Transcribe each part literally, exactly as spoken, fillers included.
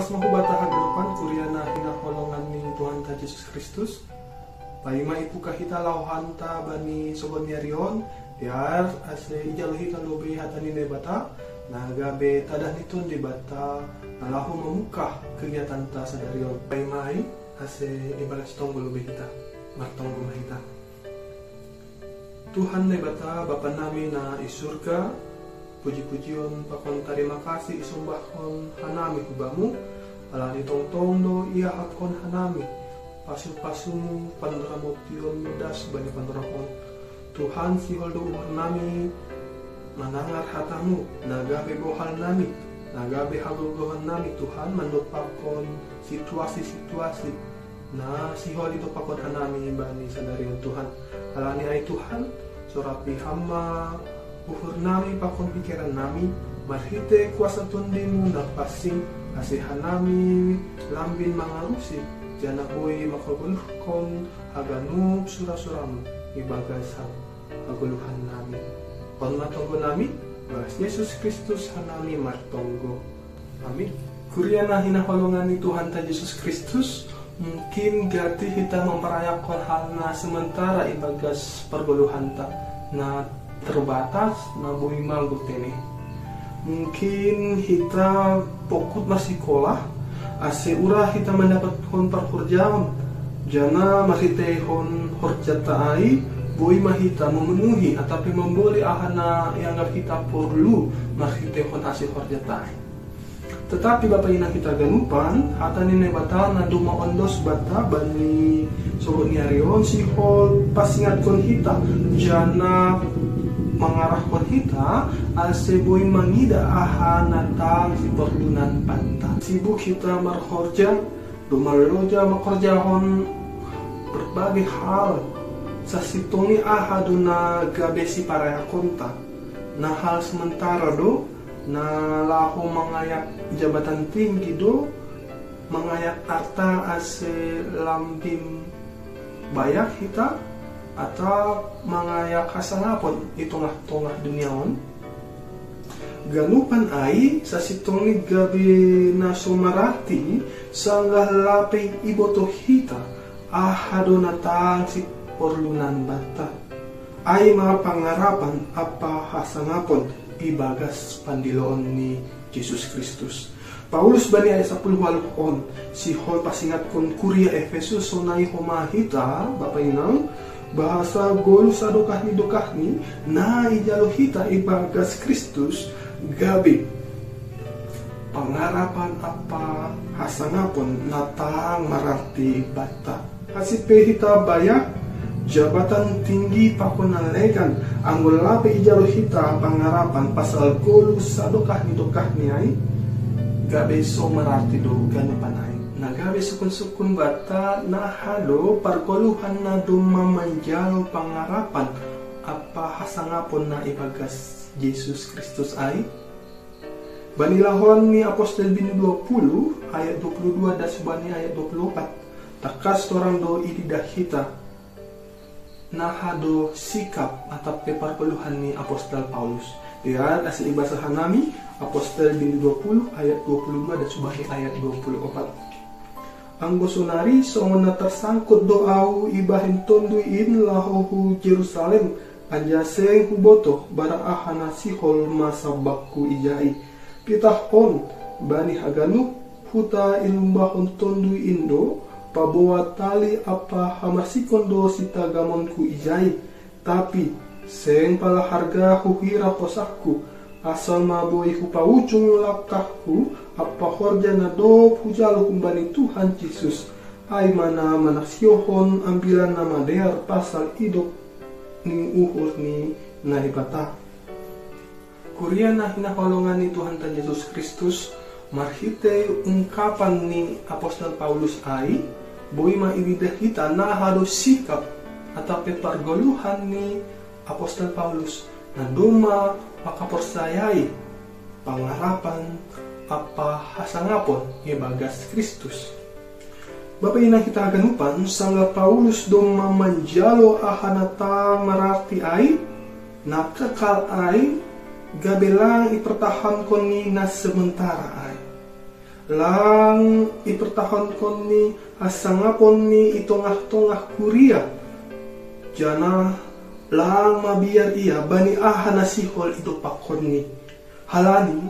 Mahubat haganupan kuria na hinaholongan ni Tuhanta Jesus Kristus. Paima ipuka hita lauhanta bani sogot ni ari on, biar ase ijalo hita lobei hata ni Naibata, na gabe tadah ni Tondi banta, na laho mamungkah kegiatanta sadari on. Paima ai, ase ibagas tonggo lobei hita. Martonggo ma hita. Tuhan Naibata, Bapa nami na i surga, puji-pujion pakon tarima kasih isombahkon hanami hu Bamu, ala ni tongtong do iahaphon hanami pasu-pasumu, panramotionmu das bani panorang on. Tuhan, sihol do uhur nami manangar hatamu, na gabe bohal nami, na gabe hagogohon nami, Tuhan, mandompakkon situasi-situasi na sihol idompakkon hanami bani sadari on, Tuhan. Ala ni ai, Tuhan, sorapi Ham ma uhur nami pakon pingkiran nami, marhite kuasa Tondimu na pansing, ase hanami lambin mangalusi, janah boi manghagoluhkon haganup sura-suramu ibagas hagoluhan nami. On ma tonggo nami, ibagas Jesus Kristus hanami martonggo. Amin. Kuria na hinaholongan ni Tuhanta Jesus Kristus, mungkin gati hita mamparayakkon hal na sementara ibagas pargoluhanta, na terbatas, na boi ma gotene. Mungkin hita pongkut masikolah, ase ura hita mandapothon parhorjaon, janah marhiteihon horjanta ai, boi ma hita mamenuhi atap pe mamboli aha na ianggap hita porlu marhiteihon hasil horjanta ai. Tetapi Bapa inang hita haganupan, hata ni Naibata na domma ondos banta bani sogot ni ari on, sihol pasingatkon hita, janah mangarahkon hita, ase boi mangidah aha na tang siporlunan banta. Sibuk hita marhorja, domma loja mangkorjahon berbagai hal, sasintongni aha do na gabe siparayakonta, na hal sementara do, na laho mangayak jabatan tinggi do, mangayak arta ase lambin bayak hita, atap mangayak hasangapon i tongah-tongah dunia on. Ganupan ai sasintongni gabe na so mararti, sanggah lape ibotoh hita aha do na tang siporlunan banta. Ai ma pangarapan ampa hasangapon ibagas pandiloon ni Jesus Kristus. Paulus bani ayat sapuluh ualuh on, sihol pasingatkon kuria Efesus sonai homa hita, Bapa inang, bahasa goluh sadokah ni dokahni na ijalo hita ibagas Kristus, gabe pangarapan ampa hasangapon na tang mararti banta. Hasip pe hita bayak, jabatan tinggi pakon na legan, anggo lape ijalo hita pangarapan pasal goluh sadokah ni dokahni ai, gabe so mararti do ganupan ai. Na gabe sukun-sukun banta na aha do pargoluhan na domma manjalo pangarapan ampa hasangapon na ibagas Jesus Kristus ai? Bani lahoan ni Apostel bindu dua puluh ayat dua puluh dua das bani ayat dua puluh opat, tangkas torang do ididah hita na aha do sikap atap pe pargoluhan ni Apostel Paulus. Lihat ase ibasa hanami, Apostel bindu dua puluh ayat dua puluh dua das bani ayat dua puluh opat. Anggo sonari songon na tarsangkut do ahu ibahen Tonduy in laho hu Jerusalem, anjaha seng hubotoh barang aha na sihol masambahku ijai. Pitah on bani haganup huta ilumbahon Tonduy in do, paboa tali ampa hamarsikon do sitagamonku ijai. Tapi seng pala harga huhira hosahku, asal ma boi hupaujung langkahku ampa horja na dob hujalo humbani Tuhan Jesus, ai ma na manaksihon Ambilan Namadear pasal idop ni uhur ni Naibata. Kuria na hinaholongan ni Tuhanta Jesus Kristus, marhitei ungkapan ni Apostel Paulus ai, boi ma ididah hita na aha do sikap atap pe pargoluhan ni Apostel Paulus, na domma mangkaporsayai pangarapan ampa hasangapon ibagas Kristus. Bapa inang hita haganupan, sanggah Paulus domma manjalo aha na tang mararti ai, na kekal ai, gabe lang ipertahankon ni na sementara ai. Lang ipertahankon ni hasangapon ni i tongah-tongah kuria, janah lang mabiar ia bani aha na sihol i dopakon ni. Halani,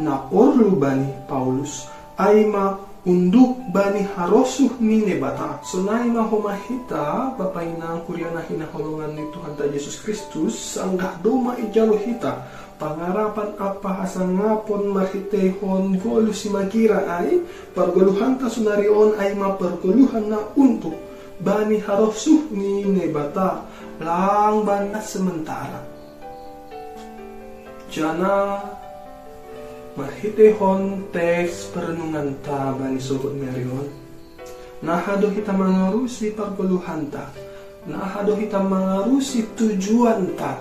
na porlu bani Paulus, ai ma unduk bani harosuh ni Naibata. Sonai ma homa hita, Bapa, Inang, kuria na hinaholongan ni Tuhanta Jesus Kristus, sanggah domma ijalo hita pangarapan ampa hasangapon marhiteihon goluh simagira ai, pargoluhanta sonari on ai ma pargoluhan na unduk bani harosuh ni Naibata, lang bani na sementara. Janah marhiteihon teks perenunganta bani sogot ni ari on, naha do hita mangarusi pargoluhanta, naha do hita mangarusi tujuanta,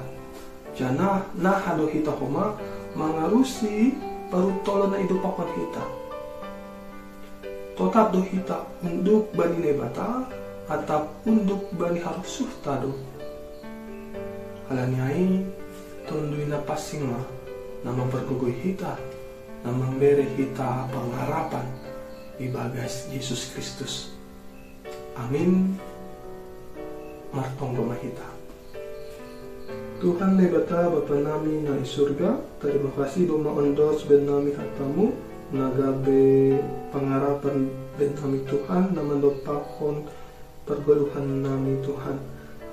janah naha do hita homa mangarusi paruntolon na idopakon hita. Totap do hita unduk bani Naibata, atap unduk bani harosuhta do. Halani ai, Tonduy Napansing ma na mampargogoi hita, na mambere hita pangarapan ibagas Jesus Kristus. Amin. Martonggo ma hita. Tuhan Naibata, Bapa nami na i surga, tarima kasih domma ondos bahen nami hata-Mu, na gabe pangarapan bahen nami Tuhan, na mandompakkon pargoluhan nami Tuhan.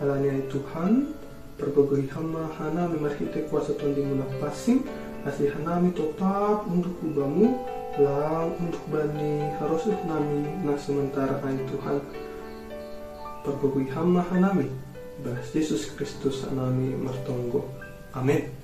Halani ai Tuhan, pargogoi Ham ma hanami marhitei kuasa Tonduy-Mu Napansing, ase hanami totap unduk hu Bamu, lang unduk bani harosuh nami na sementara ai Tuhan. Pargogoi Ham ma hanami, ibagas Jesus Kristus hanami martonggo. Amin.